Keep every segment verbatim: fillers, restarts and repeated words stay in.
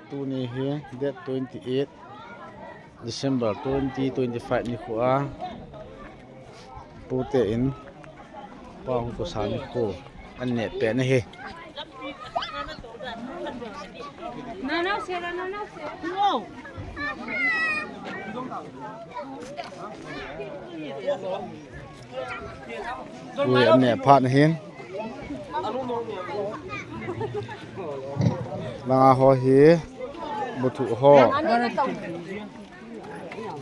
Tuni hi date twenty-eight December twenty twenty-five nikho a, pute in pang ko sa nikho an neh pet na hi. Ui, an neh phat na hin. Langa ho hi, buthu ho.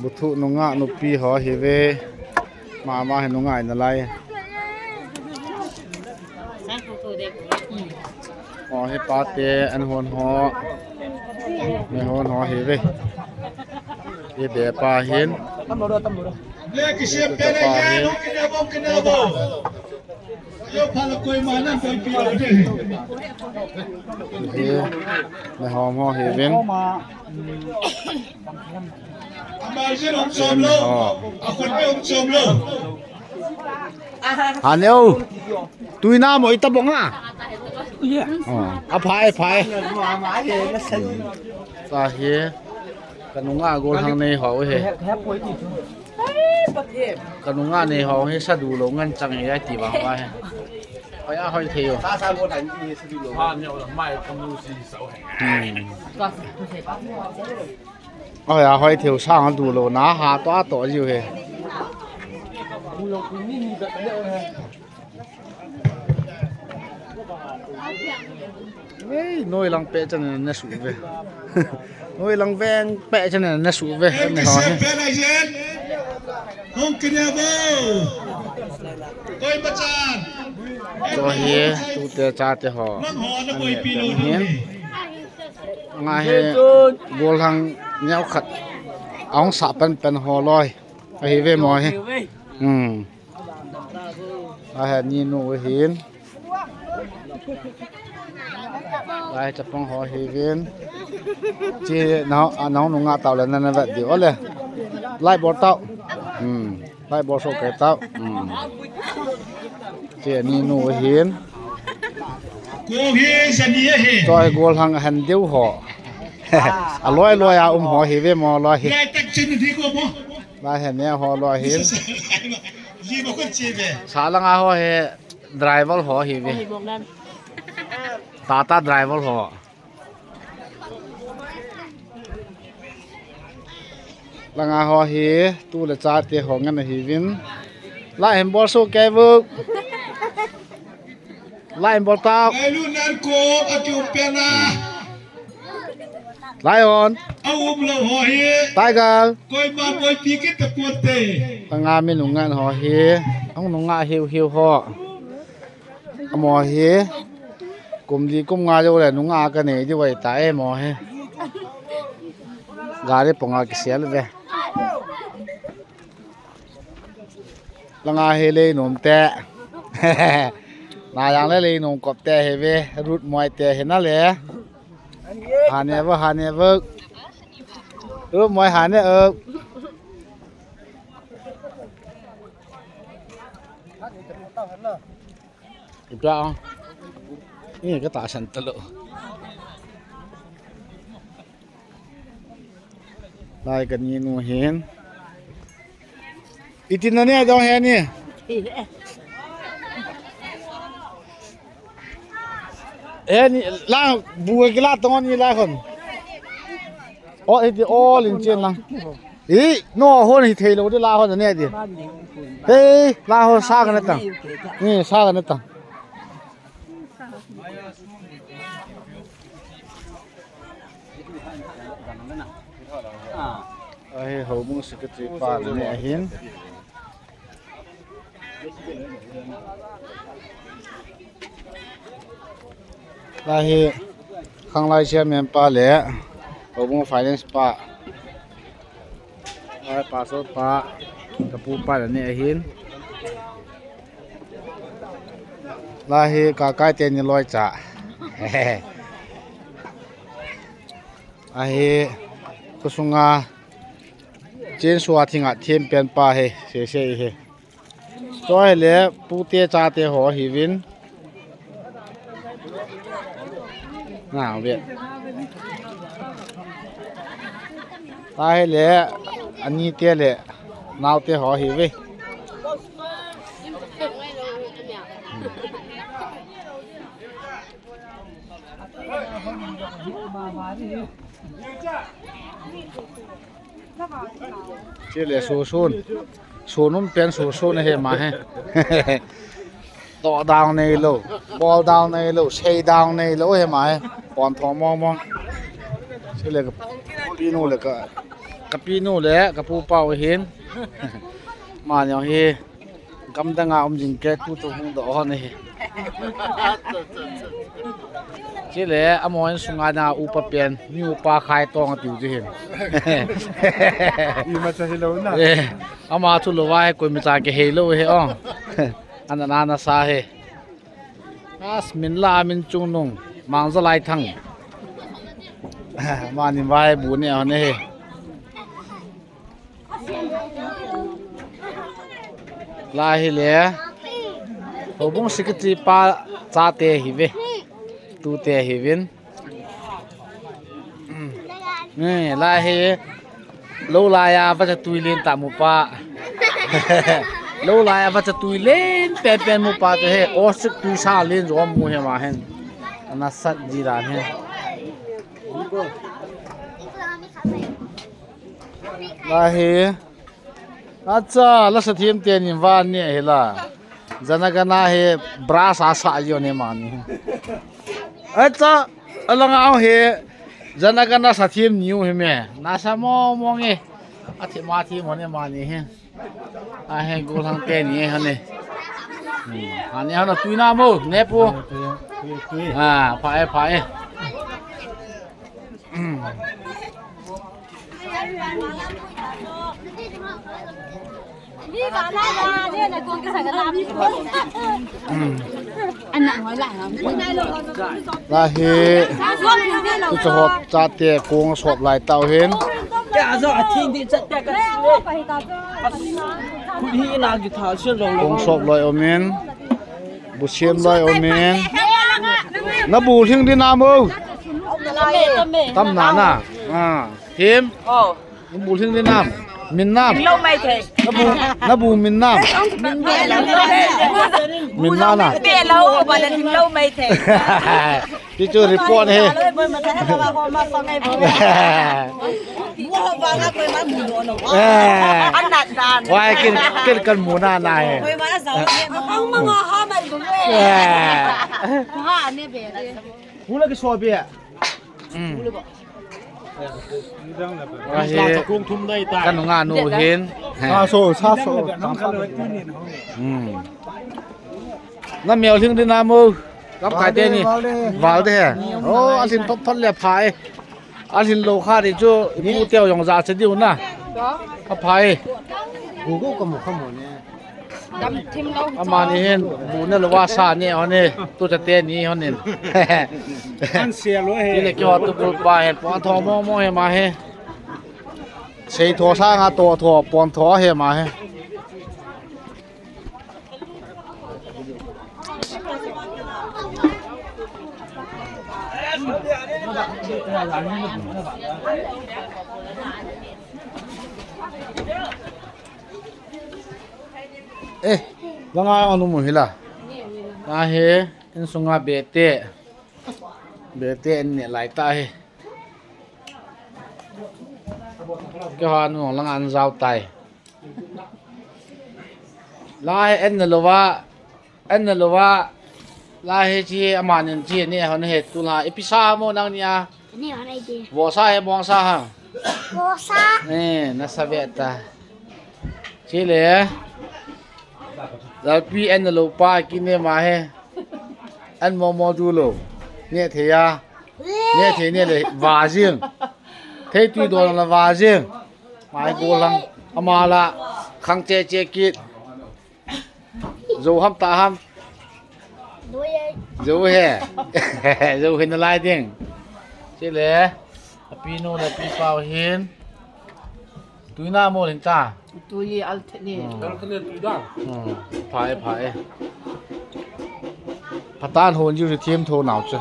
Buthu nungah nupi ho hi ve. Mama hi nungah in alai. Ho hi pate an hon ho. Me hon ho hi ve. Hi be pa hin. Hi pa hin. Hi, me hom ho hi vin. Hi, me ho. Ha neo. Tuina mo ita bonga. Oh, a phai, phai. Sa hi. Ka nungah gollhang nei ho hi. Ka nungah nei ho hi sa du lou ngen chang hi ai ti vang va hi. Hoi a hoi thei o. Hmm. Hoi a hoi thei o, sang du lou na ha to a to jiu hi. Ei, noi lang pet chan na su ve. Noi lang veng pet chan na su ve. Ni ho ni. Hong kine bo. Koi machan. Cho hi, tute chate ho. Nang ho na koi pi lo ni. Nga hi gollhang neo khat. Ahung sa pen pen ho loi. Ahi ve mo hi. Hmm. Ahe ni nu hin. Lai chapang ho hi vin. Chi nau, a nau nungah tau le nana vet di ole. Lai bol tau. Hmm. Lai bol so ke tau. Hmm. Chi ni nu hin. Ko hi sa ni he. Toi gollhang han deu ho. A loi loi a um ho hi ve mo loi hi. Lai tak chin di ko mo. Lai he ne ho loi hin. Ji mo ko chi ve. Sa langa ho hi. Driver ho hi ve. Tata driver ho. Langa ho hi, tu le chate ho ngen ahi vin. Lai hin bol so ke vu. Lai hin bol tau. Lai lu nan ko a kiu pe na. Lion. A um lo ho hi. Tiger. Koima boipi kit ta pon te. Langa mi nungah ho hi. Hung nungah hiu hiu ho. Amo hi. Kum li kum nga jou le nungah ka nei di vai ta e mo hi. Gari ponga kisel ve. Langa hi lei nom te. Na yang le lei nom kop te hi ve. Rut moi te hi na le. Hane va, hane va. Ơ, moi hane ơ. Ipia ong. Ini ka ta san talo. Lai ka ni nu hin. Itin na ni adong he ni. He ni, la, bu ke la tong ni la kon. O, iti o lin chen lang. I, no, hon hi thei lo de la hon ne di. He, la hon sa ka na ta. Ni sa ka na ta. Ahi, houbung secretary pa ni ahin. Lahi, khanglai chairman pa le, houbung finance pa. Ai, pastor pa, kapu pa le ni ahin. Lahi, kakai te ni loi cha. Ahi, khusunga, chen sua thinga thim pen pa he, se se he. Choi le, pute chate ho hi vin. Na, ve. Ahile, ani te le, nao te ho hi ve. Chule susun. Sunum pen susun he ma he. To down nei lo. Ball down nei lo. Sei down nei lo he ma he. Pon tho mong mong. Chule ka pi nu le ka, ka pi nu le ka pu pau hin. Ma neo hi. Gamdang a um jing ke tu tu hung doh hon ahi. Chule, amaho insunga na upa pen, mi upa khai tong atiu chu hin. Ima cha hilou na. Eh, ama thu lou vai, koima cha kihei lou hi, oh. Ana na na sa hi. As min la min chung nung, Mangzalai Thang. Mani vai bu ne hon ahi. Lai hi le. Houbung secretary pa chate hi ve. Tute hi vin. Ni, lai hi. Lou lai a vacha tui len ta mu pa. Lou lai a vacha tui len pen pen mu pa te he. Osik tui sa len jo mu he ma hen. Ana sat ji dan he. Lai hi. Acha, la sa thiem te nin van ni hi la. Jana Gana hi brass a sa jo ne mani. Acha, alanga hi. Jana Gana sa thiem niu hi me. Na sa mo mo nge. Athi ma thi mo ne mani hi. A hi golang te ni ha ne. Hmm. Ha ne ha na tui na mo, ne pu. Tui, tui, tui. Ah, pha e, pha e. Hmm. Lai hi, tu chu hot chate kong sop lai tau hin. Kong sop loi umin. Bu siam loi umin. Na bu hling din a mo. Tam na na. Ah, him. Oh. Na bu hling din nam. Min nam. Lo mai thei. Na bu, na bu min nam. Min na na. Pe lo, ba la lo mai thei. Ti chu report he. Eh. Anat dan. Wai kin, kin kan mu na na he. Ang mga hamad ko eh. Eh. Ha, ne be. Hula ki so be. Hmm. Ahi. Kung thum dai ta. Kan nga nu hin. Sa so, sa so. Hmm. Na mel hing din na mo. Kap kai te ni. Val de, val de. Val de he. Oh, alhin thot thot le phai. Alhin lo kha di chu ipu teu jong ja che diu na. Ka phai. Gu gu ka mu kha mu ne. Dam thim lo. Amani hin bu ne lo wa sa ne hon e. Tu cha te ni hon in. An se lo he. Ile ki ho tu bul pa he. Pon tho mo mo he ma he. Sei tho sa nga to tho pon tho he ma he. Eh, banga anu mu hila. Ahi, insunga bete. Bete an ne lai ta hi. Ke ha nu lang an jao tai. Lai en na lova, en na lova. Lai hi chi amanin chi ne hon he tu la. Ipi sa mo nang nia. Ni hon ai de. Vo sa he mong sa ha. Vo sa. Eh, na sa ve ta. Chi le. Lalpi en na lo pa ki ne ma he. An mo mo du lo. Ne thei a. Ne thei ne le va jing. Thei tui do la va jing. Mai go lang. Ama la. Khang che che kit. Zo ham ta ham. Zo he. Zo he na lai ding. Chi le. Api nu le pi pau hin. Tui na mo lin ta. Tui al the ni. Hmm. Al the ni tui da. Hmm. Pha e, pha e. Patan hon ju thiem tho nau chu.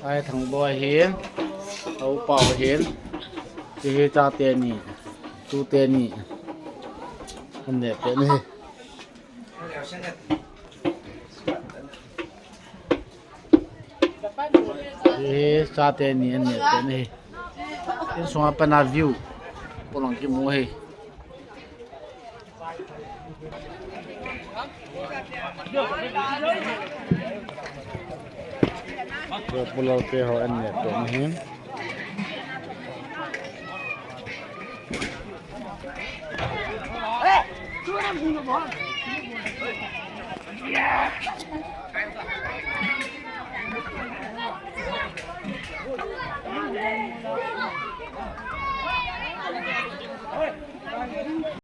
Ai Thangboi hin, a upa hin, hiche hi chate ni, tute ni. An neh pet ahi. Hiche hi chate ni an neh pet ahi. Insunga pat a view polang kimu ahi. Pulou te ho an neh pet ahi.